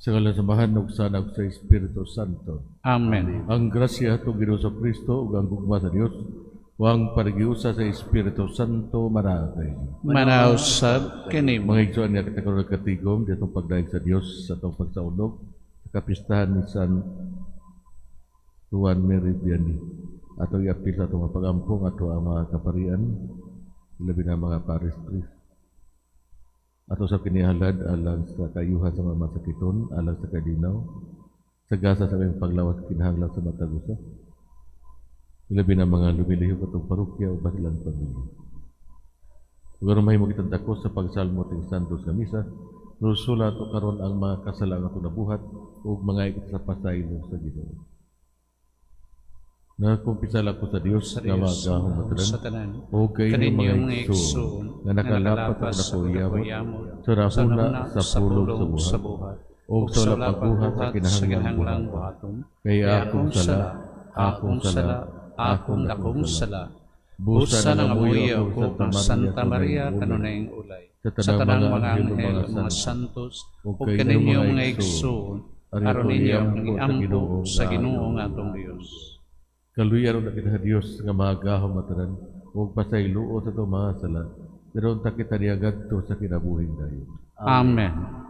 Sa ngalan sa Amahan ug sa Anak ug sa Espiritu Santo. Amen. Ang grasya atong Ginoo sa Kristo ug ang gugma sa Dios ug ang pakighiusa sa Espiritu Santo manaad. Manaad usab kanimo. Mga igsoon nga kita karon katigom atong pagdayeg sa Dios sa atong pagsaulog sa kapistahan ni San Juan Mary Vianney. Atong iapil sa atong mga pag-ampo ato ang mga kaparian, labi na mga parish priest. Ato sa kinihalad alang sa kaayuhan sa mga masakiton, alang sa kalinaw, sa gasa sa aming paglawas kinahanglan sa matag usa. Labi na mga lumilihok atong parokya ug ilang pamilya. Ug aron mahimo kitang dako sa pagsalmo ating santos nga misa, rusula ato karon ang mga kasala nga atong nabuhat ug mga ikot sa pasaylo sa Ginoo. Nagkumpisal ako sa Dios Sa nga Dios, magahom sa tanan tanan, o kay kaninyo mga mga igsoon igsoon nga nakalapas sa sa dakong yamot, sa sa nahuna nahuna sa pulong sa buhat o ug sa wala pagbuhat sa kinahanglang buhaton. Buhaton. Kay Kay akong sala, akong sala, akong dakong sala. Busa Busa na nga ngamuyo amuyo ako ko kang kang Santa Santa Maria Maria kanunay kanunayng ulay, sa sa tanang tanang mga mga anghel ug anghel mga ug mga santos santos ug ug kay kaninyo mga mga igsoon igsoon aron aron ninyo iampo ang sa iampo Ginoo sa nga Ginoo atong nga atong Dios. Kaluyan na kita Dios nga magahom matanan ug pasayloon sa atong mga sala. Pero unta kita niya ngadto sa kinabuhing dayon. Amen.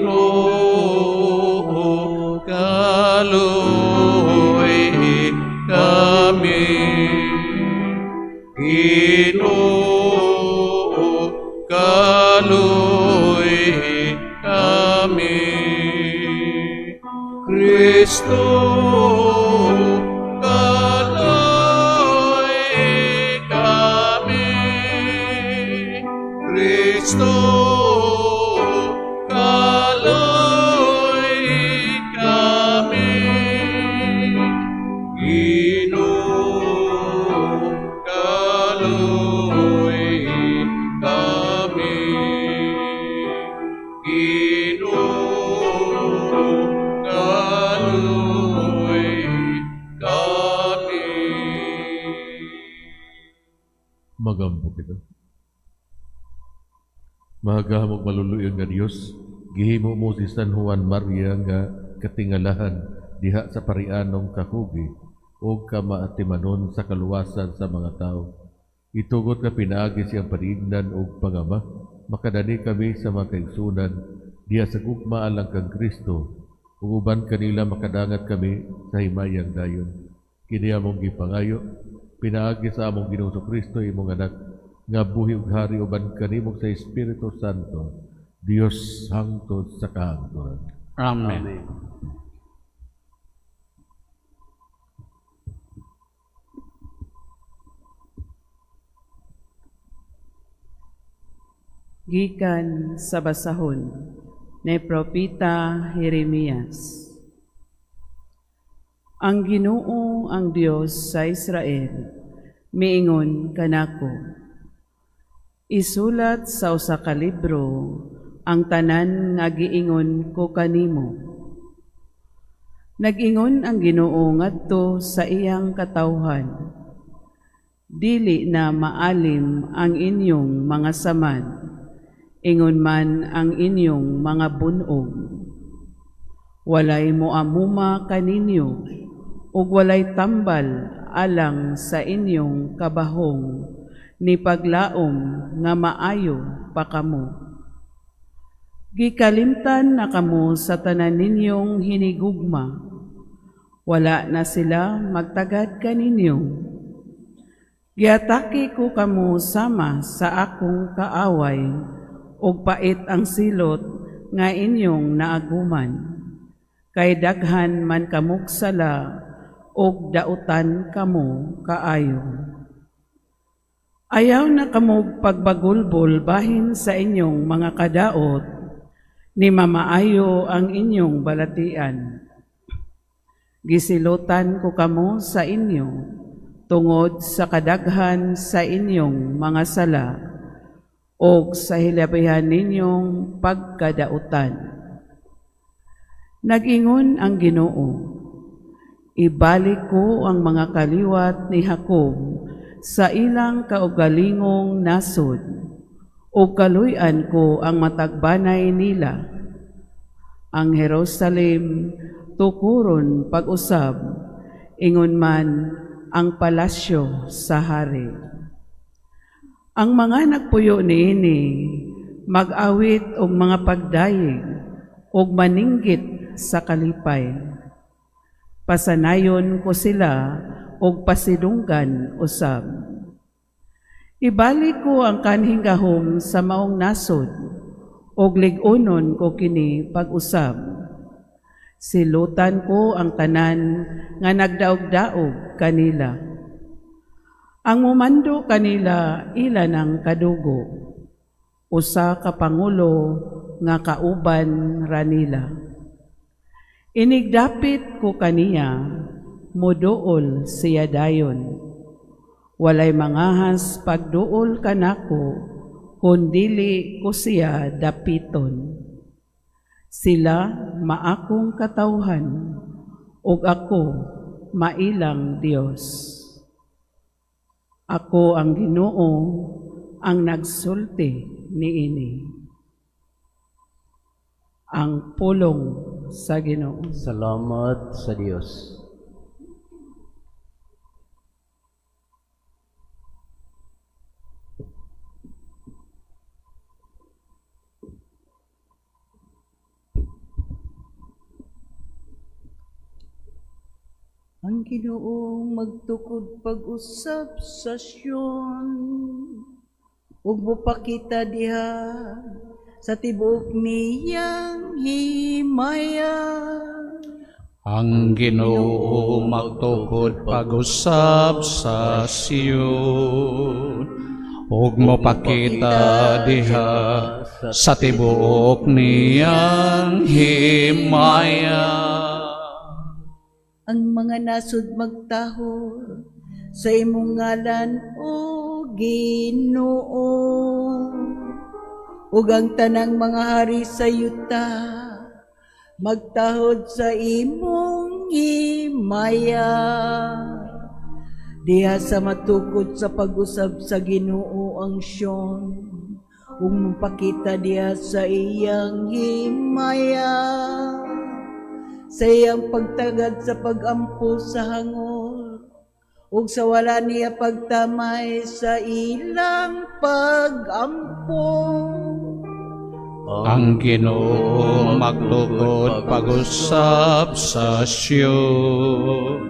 Ginoo, kaluoy kami. Ginoo, kaluoy kami. Kristo, kaluoy kami. Kristo, kaluoy kami. Ginoo, kaluoy kami. Ginoo, kaluoy kami. Magampo kita. Magahom ug maluluyon nga Dios, gihimo mo si San Juan Maria nga katingalahan diha sa parianong kakugi ug kamaatimanon sa kaluwasan sa mga tao. Itugot nga pinaagi siyang paniignan ug pangama, makadani kami sa mga kaigsunan diha sa gugma alang kang Kristo ug uban kanila makadangat kami sa himayang dayon. Kini among gipangayo pinaagi sa among Ginoong Kristo, imong anak, nga buhi ug hari uban kanimo sa Espiritu Santo, Dios hangtod sa kahangturan. Amen. Amen. Gikan sa basahon ni Propeta Jeremias. Ang Ginoo ang Dios sa Israel miingon kanako. Isulat sa usa ka libro ang tanan nga giingon ko kanimo. Nag-ingon ang Ginoo ngadto sa iyang katawhan. Dili na maalim ang inyong mga samad, ingon man ang inyong mga bunog. Walay moamuma kaninyo, ug walay tambal alang sa inyong kabahong, ni paglaom nga maayo pa kamo. Gikalimtan na kamo sa tanan ninyong hinigugma. Wala na sila magtagad kaninyo. Giatake ko kamo sama sa akong kaaway, ug pait ang silot nga inyong naaguman. Kay daghan man kamog sala, ug dautan kamo kaayo. Ayaw na kamog pagbagulbol bahin sa inyong mga kadaot, ni mamaayo ang inyong balatian. Gisilutan ko kamo sa inyo, tungod sa kadaghan sa inyong mga sala, og sa hilabihan ninyong pagkadautan. Nag-ingon ang Ginoo, ibalik ko ang mga kaliwat ni Jacob sa ilang kaugalingong nasod, ug kaluy-an ko ang matag banay nila. Ang Jerusalem tukuron pag-usab, ingon man ang palasyo sa hari. Ang mga nagpuyo niini mag-awit og mga pagdayeg ug maninggit sa kalipay. Pasanayon ko sila og pasidunggan usab. Ibalik ko ang kanhing gahom sa maong nasod ug lig-unon ko kini pag-usab. Silutan ko ang tanan nga nagdaog-daog kanila. Ang mumando kanila ila ng kadugo. Usa ka pangulo nga kauban ra nila. Inigdapit ko kaniya, muduol siya dayon. Walay mangahas pagduol kanako, kun dili ko siya dapiton. Sila maakong katawhan, ug ako mailang Dios. Ako ang Ginoo ang nagsulti niini. Ang pulong sa Ginoo. Salamat sa Dios. Ang Ginoo magtukod pag-usab sa Sion ug mopakita diha sa tibuok niyang himaya. Ang Ginoo magtukod pag-usab sa Sion ug mopakita diha sa tibuok niyang himaya. Ang mga nasod magtahod sa imong ngalan, o Ginoo, ug ang tanang mga hari sa yuta magtahod sa imong himaya. Diha sa matukod sa pag-usab sa Ginoo ang Sion, ug mopakita diha sa iyang himaya. Sa iyang pagtagad sa pag-ampo sa hangol, ug sa wala niya pagtamay sa ilang pag-ampo. Ang Ginoo magtukod pag-usab sa Sion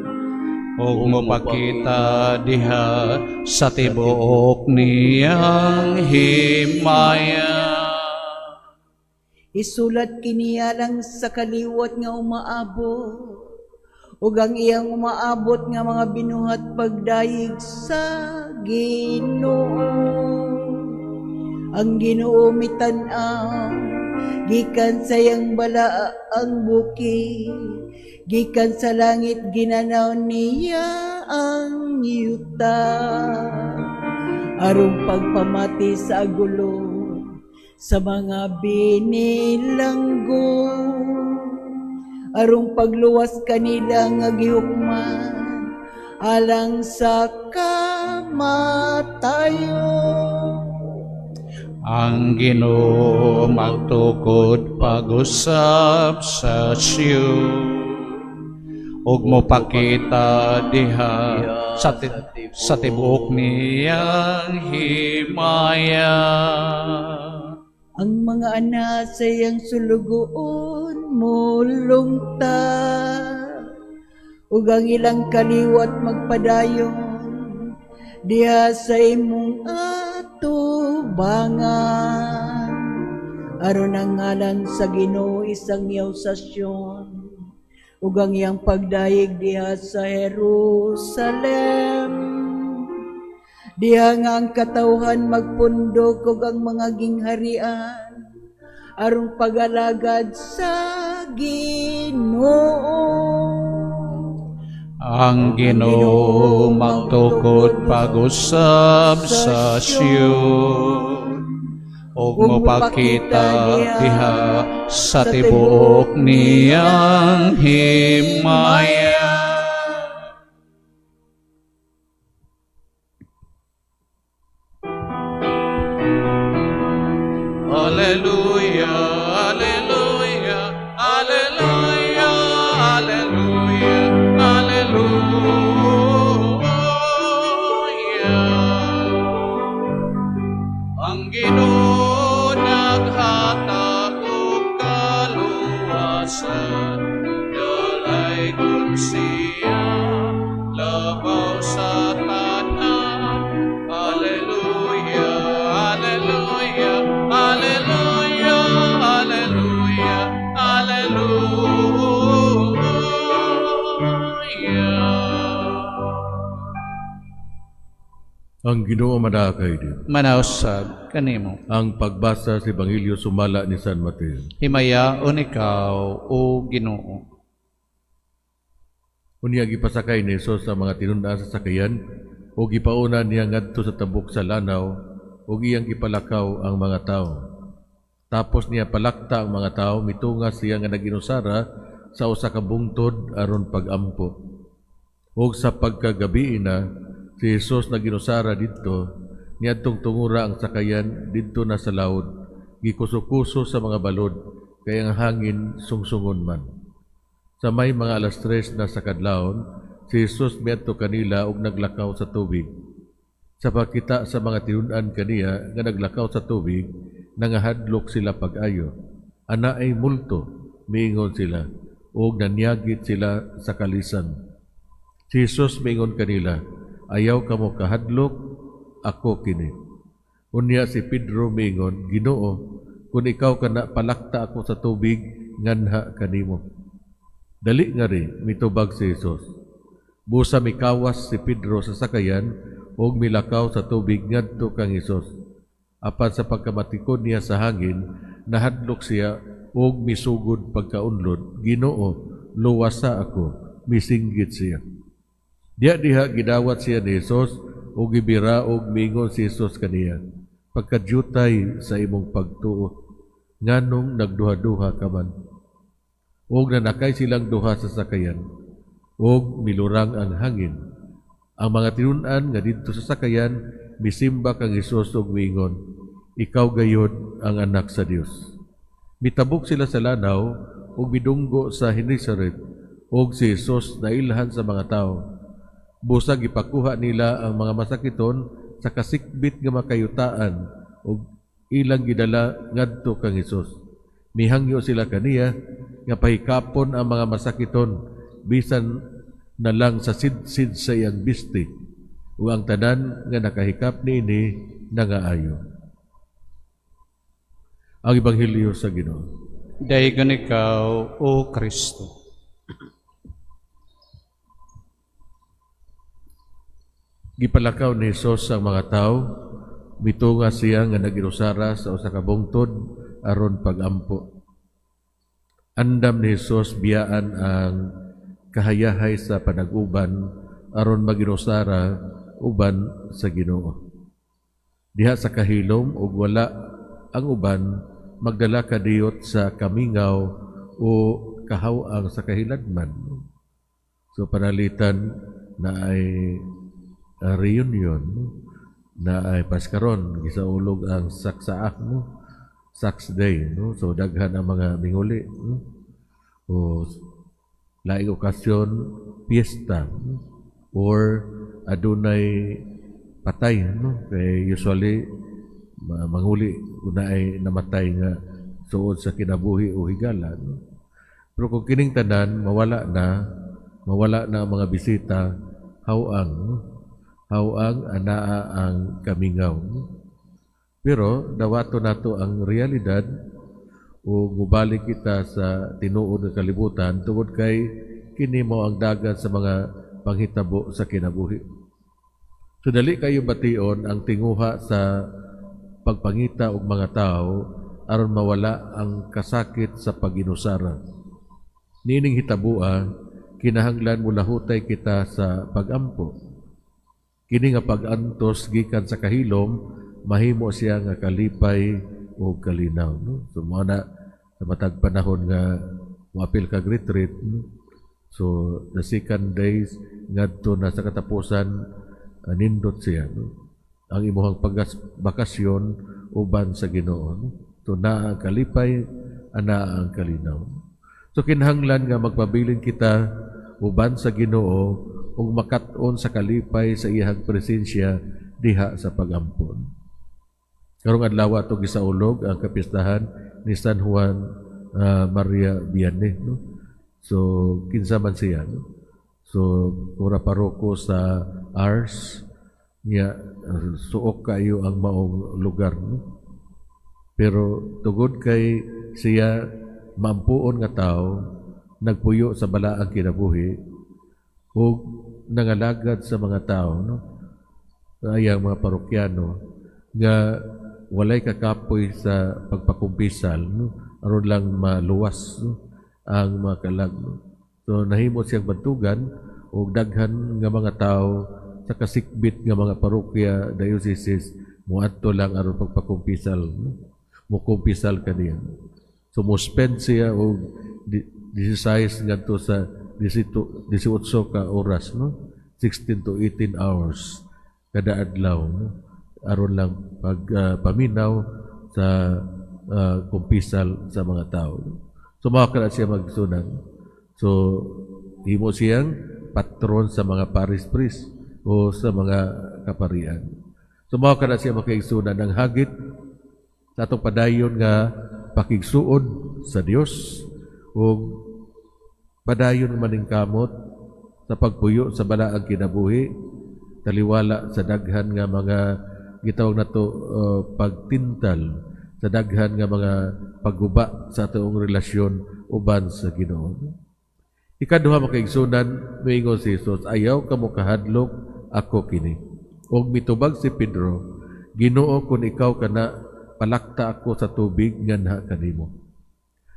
ug mopakita diha sa tibuok niyang himaya. Isulat kini alang sa kaliwat nga umaabot, ug ang iyang umaabot nga mga binuhat pagdayeg sa Ginoo. Ang Ginoo mitan-aw gikan sa iyang balaang bukid, gikan sa langit ginanaw niya ang yuta, aron pagpamati sa agulo sa mga binilanggo, aron pagluwas kanila nga gihukman alang sa kamatayon. Ang Ginoo magtukod pag-usab sa Sion ug mopakita diha sa tibuok niyang himaya. Ang mga ana sa iyang sulugoon molungta, ug ang ilang kaliwat magpadayon diha sa imong atubangan. Aron ang ngalan sa Ginoo isangyaw sa Sion, ug ang iyang pagdayeg diha sa Jerusalem. Diha nga ang katawhan magpundok ug ang mga gingharian aron pag-alagad sa Ginoo. Ang Ginoo magtukod pag-usab sa Sion ug mopakita diha sa tibuok niyang himaya. Alleluia, Alleluia, Alleluia, Alleluia, Alleluia. Ang Ginoo naghatag og kaluwasan, dalaygon siya labaw sa tanan. Alleluia, Alleluia, Alleluia, Alleluia, Alleluia. Ang Ginoo manaa kay Dios. Manausab kanimo. Ang pagbasa sa Ebanghelyo sumala ni San Mateo. Himayaon ikaw, O Ginoo. Unya gipasakay ni Jesus ang mga tinun-an sa sakayan ug gipauna niya ngadto sa tabok sa lanaw ug iyang gipalakaw ang mga tawo. Tapos niya palakta ang mga tawo, mitunga siya nga naginusara sa usa ka bungtod aron pagampo. Ug sa pagkagabii na, si Jesus naginusara didto, niadtong tungura ang sakayan didto na sa laod, gikuso-kuso sa mga balod, kay ang hangin sungsungon man. Sa may mga 3:00 na sa kadlawon, si Jesus miadto kanila ug naglakaw sa tubig. Sa pagkita sa mga tinun-an kaniya nga naglakaw sa tubig, nangahadlok sila pag-ayo. Ana ay multo, miingon sila, ug nanyagit sila sa kalisang. Si Jesus miingon kanila, ayaw kamo kahadlok, ako kini. Unya si Pedro miingon, Ginoo, kung ikaw kana, palakta ako sa tubig, nganha kanimo. Dali nga ri, mitubag si Jesus. Busa mikawas si Pedro sa sakayan ug milakaw sa tubig ngadto kang Jesus. Apan sa pagkamatikod niya sa hangin, nahadlok siya ug misugod pagkaunlod. Ginoo, luwasa ako, misinggit siya. Diya diha gidawat siya ni Jesus ug gibira ug miingon si Jesus kaniya, pagkadyutay sa imong pagtuo, nganong nagduha-duha ka man? Ug nanakay silang duha sa sakayan, ug milurang ang hangin. Ang mga tinun-an nga didto sa sakayan misimba kang Hesus ug miingon, ikaw gayod ang anak sa Dios. Mitabok sila sa lanaw ug midunggo sa Genesaret, ug si Hesus nailhan sa mga tawo. Busa gipakuha nila ang mga masakiton sa kasikbit nga makayutaan ug ilang gidala ngadto kang Hesus. Mihangyo sila kaniya nga pahikapon ang mga masakiton bisan na lang sa sidsid sa iyang bisti, ug ang tanan nga nakahikap niini nangaayo. Ang Ebanghelyo sa Ginoo. Daygon ikaw, O Kristo. Gipalakaw ni Hesus ang mga tawo, mitunga siya nga naginusara sa usa ka bungtod aron pagampo. Andam ni Hesus biyaan ang kahayahay sa panag-uban aron maginusara uban sa Ginoo. Diha sa kahilom ug wala ang uban, magdala kadiyot sa kamingaw o kahaw-ang sa kahiladman. So panalitan na ay reunion, no? Na ay paskaron gisaulog ang saksaak, no? Saks Day, no? So daghan ang mga minguli, no? O laing okasyon, piyesta, no? Or adunay patay, no? Kay usually manguli una ay namatay nga suod sa kinabuhi o higala, no? Pero kung kining tanan mawala na ang mga bisita, hawang, no? Hawang anaa ang kamingaw, no? Pero dawato nato ang realidad o mubalik kita sa tinuod nga kalibutan tungod kay kini mao ang dagan sa mga panghitabo sa kinabuhi. So dali kayo bation ang tinguha sa pagpangita og mga tawo aron mawala ang kasakit sa paginusara. Niining hitabua, kinahanglan mulahutay kita sa pagampo. Kini nga pag-antos gikan sa kahilom, mahimo siya nga kalipay o kalinaw, no? So mo na sa matag panahon nga moapil kag retreat, no? So the second days ngadto na sa katapusan, nindot siya, no? Ang imuhang bakasyon uban sa Ginoo, no? So naa ang kalipay, ana ang kalinaw. So kinahanglan nga magpabilin kita uban sa Ginoo ug makat-on sa kalipay sa iyang presensya diha sa pag-ampon. Karong adlaw ato gisaulog ang kapistahan ni San Juan Maria Vianney, no? So kinsa man siya, no? So kura paroko sa Ars niya, suok kayo ang maong lugar, no? Pero tugod kay siya maampuon nga tao, nagpuyo sa balaang kinabuhi ug nangalagad sa mga tao, no? Ayang mga parokyano nga walay kakapoy sa pagpakumpisal, no? Aron lang maluwas, no? Ang mga kalag, no? So nahimo siyang bantugan og daghan nga mga tao sa kasikbit nga mga parokya, dioceses, moadto lang aron pagpakumpisal, no? Mukumpisal kaniya. So mo spend siya og 16 ngadto sa 18 ka oras, no? 16 to 18 hours kada adlaw, no? Aron lang pag paminaw sa kumpisal sa mga tao. So mao siya magsunan. So himo siyang patron sa mga parish priest o sa mga kaparian. So mao kana siya makaigsunan ang hagit sa atong padayon nga pakigsuod sa Dios ug padayon maningkamot sa pagpuyo sa balaang kinabuhi, taliwala sa daghan nga mga gitawag nato pagtintal, sa daghan nga mga pagguba sa atong relasyon uban sa Ginoo. Ikaduha, makaigsunan, miingon si Jesus, ayaw kamo kahadlok, ako kini. Og mitubag si Pedro, Ginoo, kun ikaw kana, palakta ako sa tubig nganha kanimo.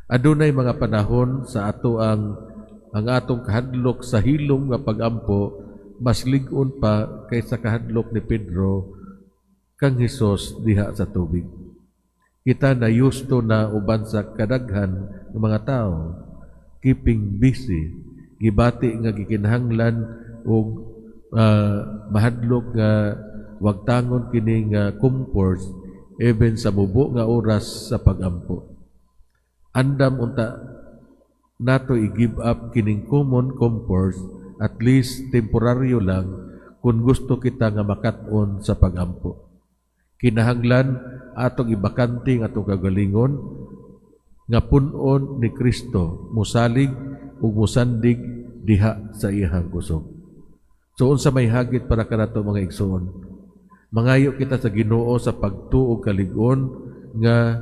Adunay mga panahon sa ato ang atong kahadlok sa hilom nga pagampo mas lig-on pa kaysa kahadlok ni Pedro kang Hesus diha sa tubig. Kita na yusto na uban sa kadaghan ng mga tao, keeping busy, gibati nga gikinahanglan og mahadlok nga wagtangon kini nga comfort even sa mubo nga oras sa pagampo. Andam unta nato i-give up kining common comfort at least temporaryo lang kung gusto kita nga makat-on sa pagampo. Kinahanglan atong ibakante ang atong kagalingon nga pun-on ni Kristo musalig ug musandig diha sa iyang kusog. So unsa may hagit para kanato mga igsoon? Mangayo kita sa Ginoo sa pagtuo og kalig-on nga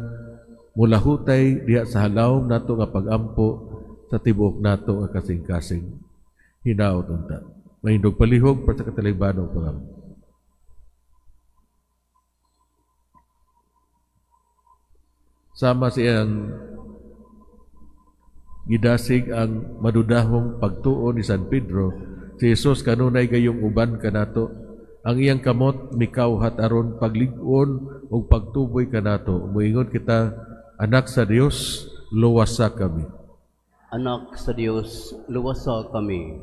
mulahutay diha sa halawom nato nga pagampo sa tibuok nato nga kasing-kasing. Hinaot unta. Mahindog palihog para sa katalagbanon pangampo. Sama siyang gidasig ang madudahong pagtuo ni San Pedro, si Jesus kanunay gayong uban kanato. Ang iyang kamot mikawhat aron paglig-on ug pagtuboy kanato. Moingon kita, anak sa Dios, luwasa kami. Anak sa Dios, luwasa kami.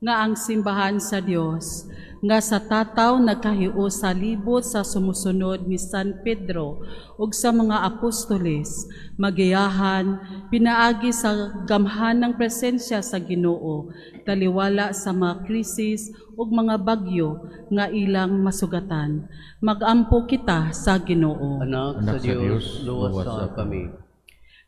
Nga ang simbahan sa Dios nga sa tataw nagkahiuos sa libot sa sumusunod ni San Pedro ug sa mga apostoles, magiyahan pinaagi sa gamhan ng presensya sa Ginoo, taliwala sa mga krisis ug mga bagyo nga ilang masugatan. Magampo kita sa Ginoo. Anak sa Dios, luwasa kami.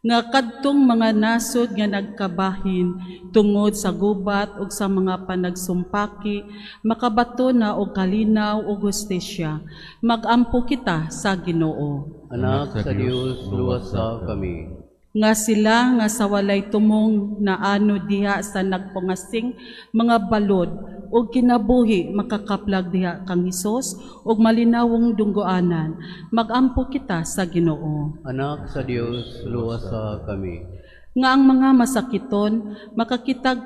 Nga kadtong mga nasod nga nagkabahin tungod sa gubat ug sa mga panagsumpaki, makabato na og kalinaw ug hustisya. Magampo kita sa Ginoo. Anak sa Dios, luwasa kami. Nga sila nga sa walay tumong naano diha sa nagpangasing mga balod ug kinabuhi makakaplag diha kang Hesus ug malinawong dunggoanan. Magampo kita sa Ginoo. Anak sa Dios, luwasa kami. Nga ang mga masakiton makakitag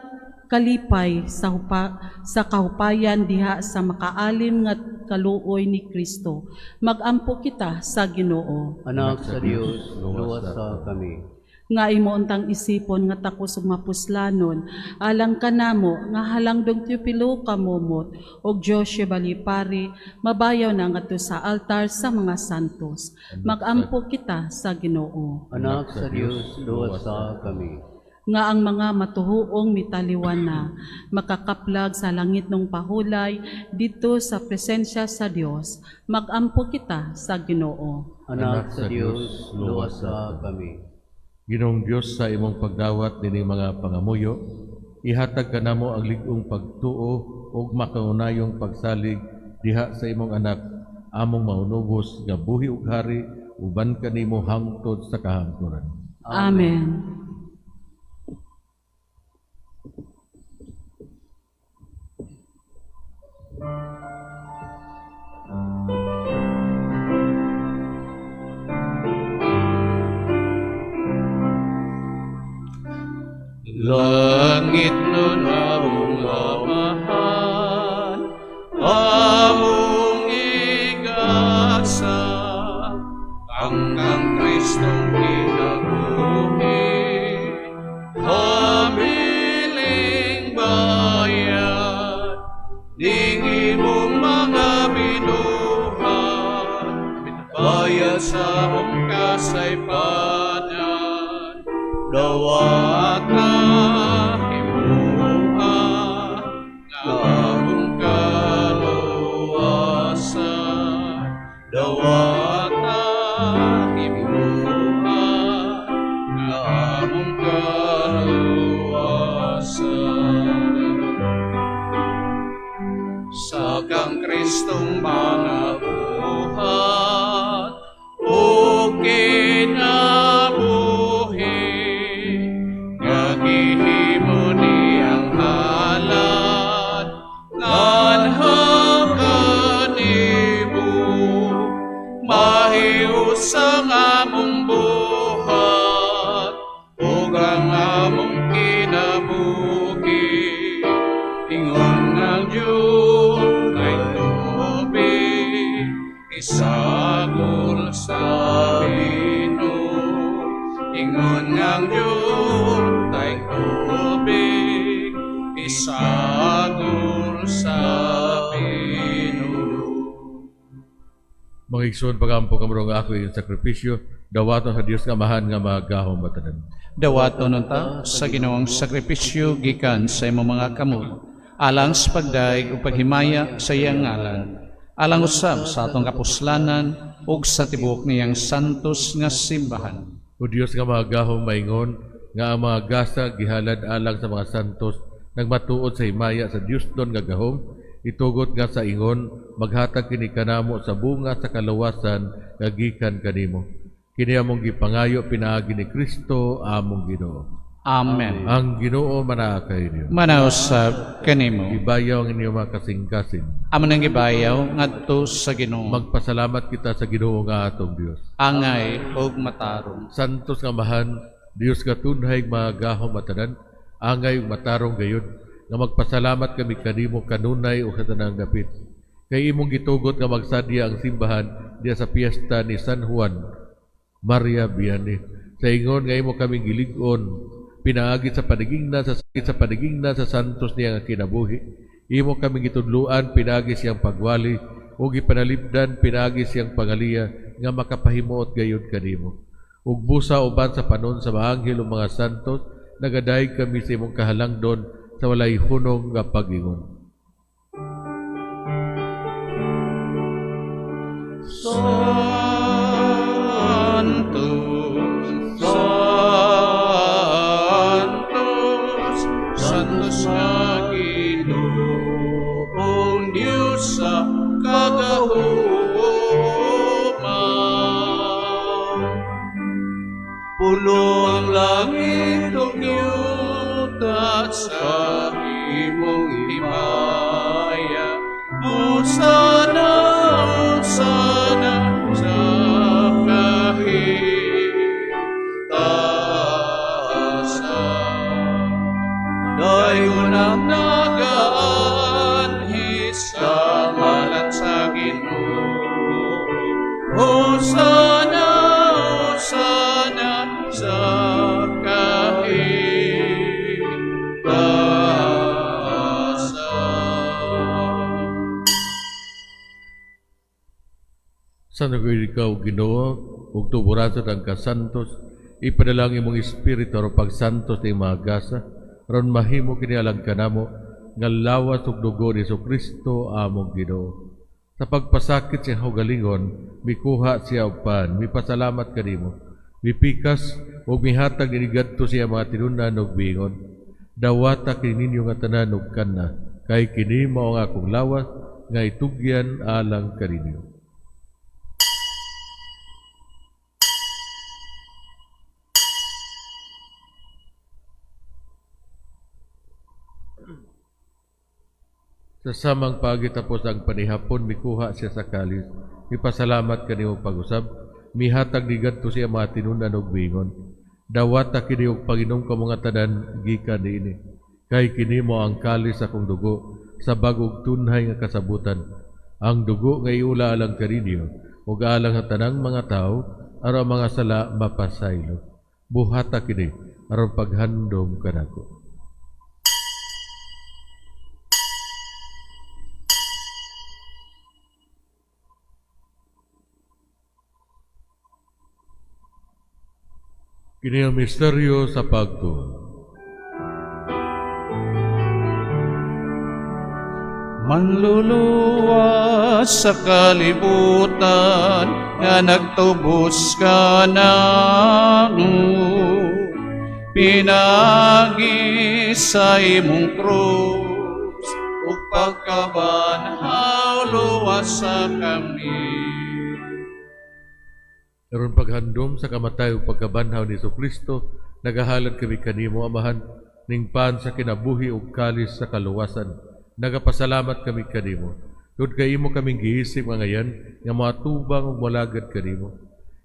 kalipay sa kahupayan diha sa makaalim nga kaluoy ni Kristo. Magampo kita sa Ginoo. Anak sa Dios, luwasa kami. Nga imo untang isipon nga takos ug mapuslanon alang kanamo nga halangdong Teofilo Camomot ug Joshua Balipari mabayaw na ngadto sa altar sa mga santos. Magampo kita sa Ginoo. Anak sa Dios, luwasa kami. Nga ang mga matuhuong mitaliwan na makakaplag sa langit ng pahulay dito sa presensya sa Dios. Magampo kita sa Ginoo. Anak sa Dios, luwasa kami. Ginoong Dios, sa imong pagdawat nining mga pangamuyo, ihatag kanamo ang lig-ong pagtuo ug makaunayong pagsalig diha sa imong anak, among maunubos nga buhi ug hari uban kanimo hangtod sa kahangturan. Amen. Langit nun among Amahan, among igasa, ang Kristong kinabuhi, habiling bayan, ning imong mga binuhat, bayan sa among kasaypanan, dawata himuha nga among kaluwasan, dawata himuha nga among kaluwasan. Sa kang Kristong mga buhat ug kinabuhi, gihimo niyang halad nganha kanimo, mahius ang among buhat ug ang among kinabuhi. Ingon ang Dios ay tubig, isagol sa bino. Ingon ang Dios ay tubig, isagol sa bino. Mga igsoon, pagampo kamro nga ako iyong sakripisyo, dawaton sa Dios nga Amahan nga magahom matanan. Dawaton unta sa Ginoong sakripisyo gikan sa imong mga kamot, alang sa pagdaig ug paghimaya sa iyang ngalan, alang usab sa atong kapuslanan ug sa tibuok niyang santos nga simbahan. O Dios nga magahom maingon nga ang mga gasa gihalad alang sa mga santos nagmatuod sa himaya sa Dios don nga gahom, itugot nga sa ingon maghatag kini kanamo sa bunga sa kaluwasan nga gikan kanimo. Kini among gipangayo pinaagi ni Kristo among Ginoo. Amen. Ang Ginoo manaa kay niyo. Manausab kanimo. Ibayaw ang inyong mga kasing-kasing. Amo nang gibayaw ngadto sa Ginoo. Magpasalamat kita sa Ginoo nga atong Dios. Angay ug matarong. Santos nga Amahan, Dios nga tunhay magahom matanan, angay ug matarong gayud nga magpasalamat kami kanimo kanunay ug sa tanang dapit. Kay imong gitugot nga magsadya ang simbahan diya sa piyesta ni San Juan Maria Vianney. Sa ingon nga imo kaming gilig-on pinaagi sa panigingna sa santos niya nga kinabuhi. Imo kaming gitudloan pinaagi siyang pagwali ug gipanalipdan pinaagi siyang pangaliya nga makapahimuot gayud kanimo. Ug busa uban sa panon sa mga anghel ug mga santos, nagadayeg kami sa imong kahalangdon sa walay hunong nga pag-ingon. Santo, Santos, Santos nga Ginoong Diyos sa kagahuman. Puno ang langit ug yuta sa imong himaya. Hosana, hosana sa kahitasan. Dayon ang nagaanhi sa ngalan sa Ginoo. Hosana, hosana sa Santo ikaw, Ginoo, ug tuburan sa ang kasantos, ipadalangin imong espiritu aron pagsantos ni mga gasa, aron mahimo kini alang kanamo nga lawas ug dugo ni Kristo among Ginoo. Sa pagpasakit sa kaugalingon, mikuha siya og pan, mipasalamat kanimo, mipikas ug mihatag inigadto siya mga tinunan ug miingon, dawata kini ninyo nga tanan ug kana, kay kini mao ang akong lawas nga itugyan alang kaninyo. Sa samang pagi tapos ang panihapon, mikuha siya sa kalis, mipasalamat kanimo pag-usab, mihatag ni gadto siya mga tinunan og miingon, dawata kini og panginom kamo nga tanan gikan niini, kay kini mo ang kalis akong dugo sa bag-ong tunhay nga kasabutan, ang dugo nga iula alang kaninyo ug alang sa tanang mga tawo aron ang mga sala mapasaylo. Buhata kini aron paghandom kanako. Kini ang misteryo sa pagtuo. Manluluwas sa kalibutan nga nagtubos ka namo, pinagi sa imong krus ug pagkabanhaw luwas sa kami. Aron paghandom sa kamatay ug pagkabanhaw ni Kristo, nagahalad kami kanimo, Amahan, ning pan sa kinabuhi ug kalis sa kaluwasan. Nagapasalamat kami kanimo. Tungod kay imo kaming giisip nga ngayan nga moatubang ug molagad kanimo.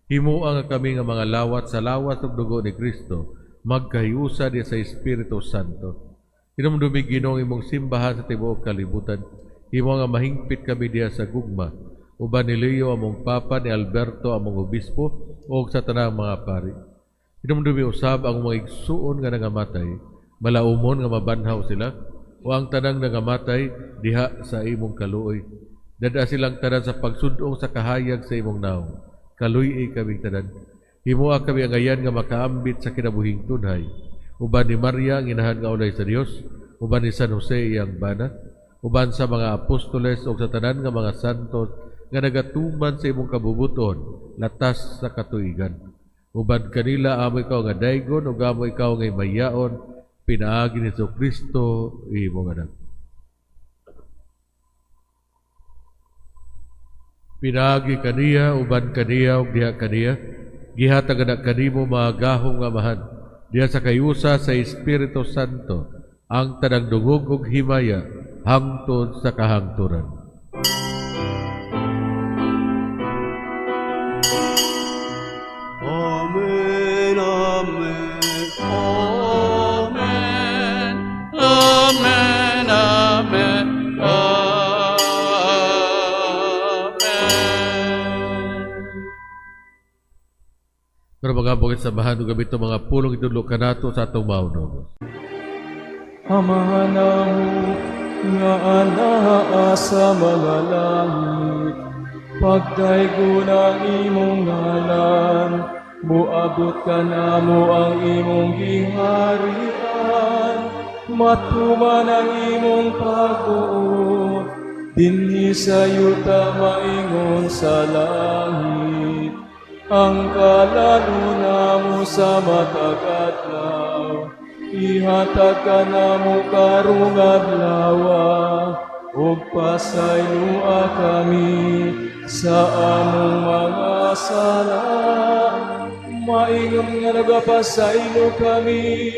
Himoa nga kami nga mga lawat sa lawas ug dugo ni Kristo, magkahiusa diha sa Espiritu Santo. Hinumdumi Ginoo ang imong simbahan sa tibuok kalibutan. Himo nga mahingpit kami diha sa gugma. Uban ni Leo among Papa, ni Alberto among Obispo, ug sa tanang mga pari. Hinumdumi usab ang mga igsuon nga nangamatay, malaumon nga mabanhaw sila, o ang tanang nangamatay diha sa imong kaluoy. Dada silang tanan sa pagsudong sa kahayag sa imong naong. Kaluy-i kaming tanan. Himoa kami ang ngayan nga makaambit sa kinabuhing tunhay. Uban ni Maria ang inahan nga ulay sa Dios, uban ni San Jose iyang bana, uban sa mga apostoles ug sa tanan nga mga santos nga nagatuman sa imong kabubuton, latas sa katuigan. Uban kanila amo ikaw nga daygon ug amo ikaw nga mayaon, pinaagi ni Kristo imong anak. Pinaagi kaniya, uban kaniya ug diha kaniya, gihatag na kanimo mga gahom nga amahan, diha sa kayusa sa Espiritu Santo, ang tanang dungog ug himaya hangtod sa kahangturan. Amen, amen, amen, amen, amen, amen. Pero mga bukid samahan ug gamit mga pulong itudlo kanato sa atong maunong. Amahan namo nga anaa sa mga langit, pagdaygon ang imong ngalan, moabot kanamo ang imong giharian, matuman ang imong pagbuot, dinhi sa yuta maingon sa langit. Ang kalalo namo sa matag adlaw, ihatag kanamo karong adlaw, ug pasayloa kami sa among mga sala, maingon nga nagapasaylo kami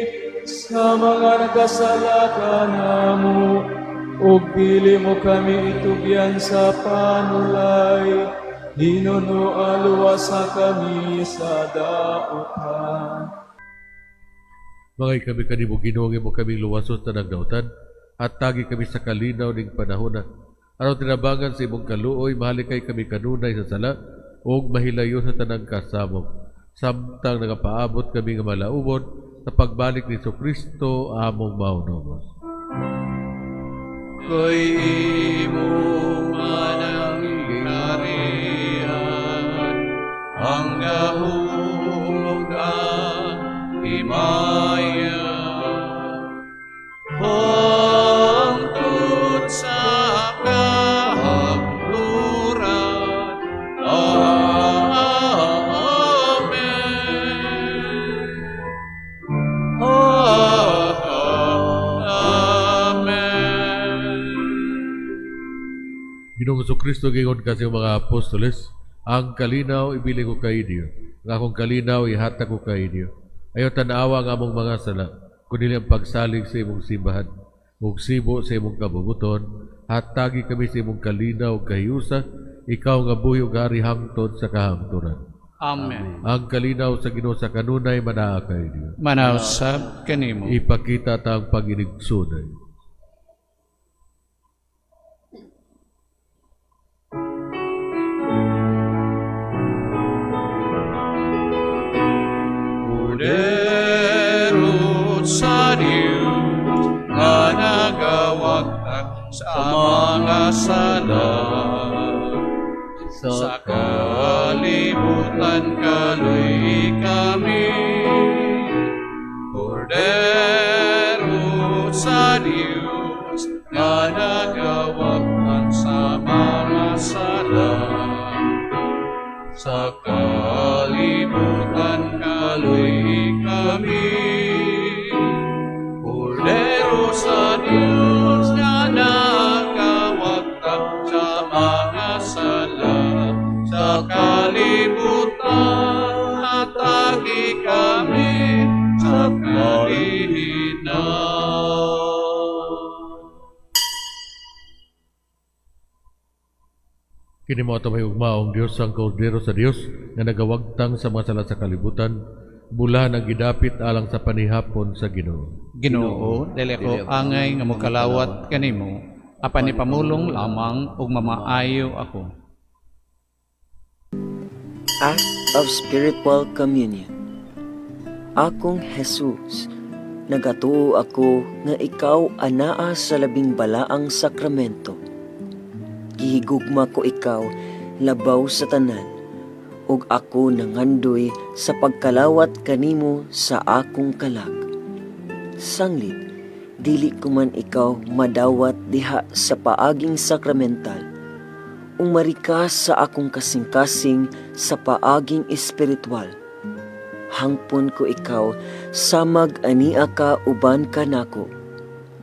sa mga nagkasala kanamo, ug dili mo kami itugyan sa panulay, hinunoa luwasa kami sa dautan. Mga kami kanimo Ginoo, imo kami luwason sa nagdautan, at tagi kami sa kalinaw ning panahona. Aron tinabangan sa imong kaluoy, mahalikay kami kanunay sa sala, ug mahilayo sa tanang kasamok. Samtang nagapaabot kami nga malaubon sa pagbalik ni Kristo among maunobos. Kay imo man ang gingharian, ang gahom ug ang himaya hangtod sa kahangturan. Amen. Amen. Ginoong Kristo, giingon ka sa iyong mga apostoles, ang kalinaw ibilin ko kay inyo, ang akong kalinaw ihatag ko kay inyo. Ayaw tanawa ang among mga sala, kundi ang pagsalig sa imong simbahan, ug sibo sa imong kabubut-on, hatagi kami sa imong kalinaw ug kahiusa, ikaw nga buhi ug hari hangtod sa kahangturan. Amen. Ang kalinaw sa Ginoo sa kanunay manaa kay inyo. Manaa usab kanimo. Ipakita ta ang pag-inigsunay. Kordero sa Dios nga nagawagtang sa mga sala sa kalibutan, kaluy kami. Kordero sa Dios nga nagawagtang sa mga sala sa kalibutan, kaluy kami. Kordero sa Dios nga nagawagtang sa mga sala sa kalibutan, hatagi kami sa kalinaw. Kini mo ato may ugmaong Dios, ang kordero sa Dios nga nagawagtang sa mga sala sa kalibutan, bulahan ang gidapit alang sa panihapon sa Ginoo. Ginoo, dili ko angay nga mokalawat kanimo, apan ipamulong lamang ug mamaayo ako. Act of Spiritual Communion. Akong Jesus, nagatuo ako nga ikaw anaa sa labing balaang sakramento. Gihigugma ko ikaw labaw sa tanan, ug ako nangandoy sa pagkalawat kanimo sa akong kalag. Sanglit, dili ko man ikaw madawat diha sa paaging sakramental. Umari ka sa akong kasing-kasing sa paaging espiritual. Hangpon ko ikaw samag ania ka uban kanako,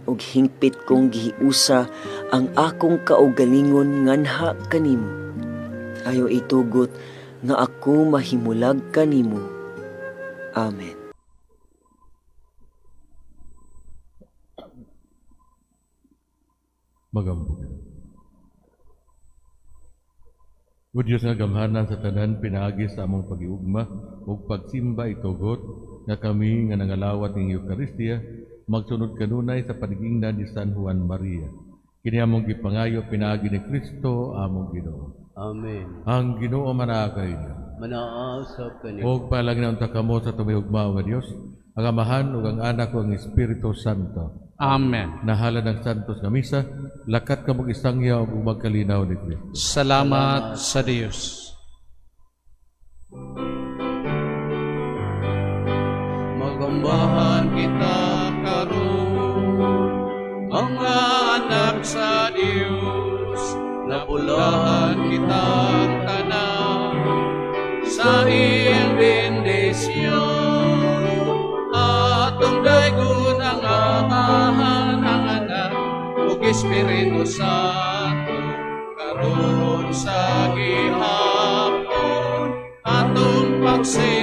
ug hingpit kong gihiusa ang akong kaugalingon nganha kanimo. Ayaw itugot nga ako mahimulag kanimo. Amen. Magambog. O Diyos nga gamhanan sa tanan, pinaagi sa among pagiugma ug pagsimba itugot nga kami nga nangalawat ning Eucharistia magsunod kanunay sa panigingnan ni San Juan Maria. Kini among gipangayo pinaagi ni Kristo among Ginoo. Amen. Ang Ginoo manaa kaninyo. Manaa usab kanimo. Og palangin unta kamo sa tumihugmao nga Dios, ang Amahan ug ang Anak ug ang Espiritu Santo. Amen. Nahala ng Santos nga Misa, lakat ka mong isangyaw ug magkalinaw ni Kristo. Salamat sa Dios. Magambahan kita karon, mga anak sa Dios, nabulahan kitang tanan sa iyang bendisyon. Atong daygon ang Amahan, ang Anak, ug Espiritu Santo, karon sa gihapon atong pagsimba.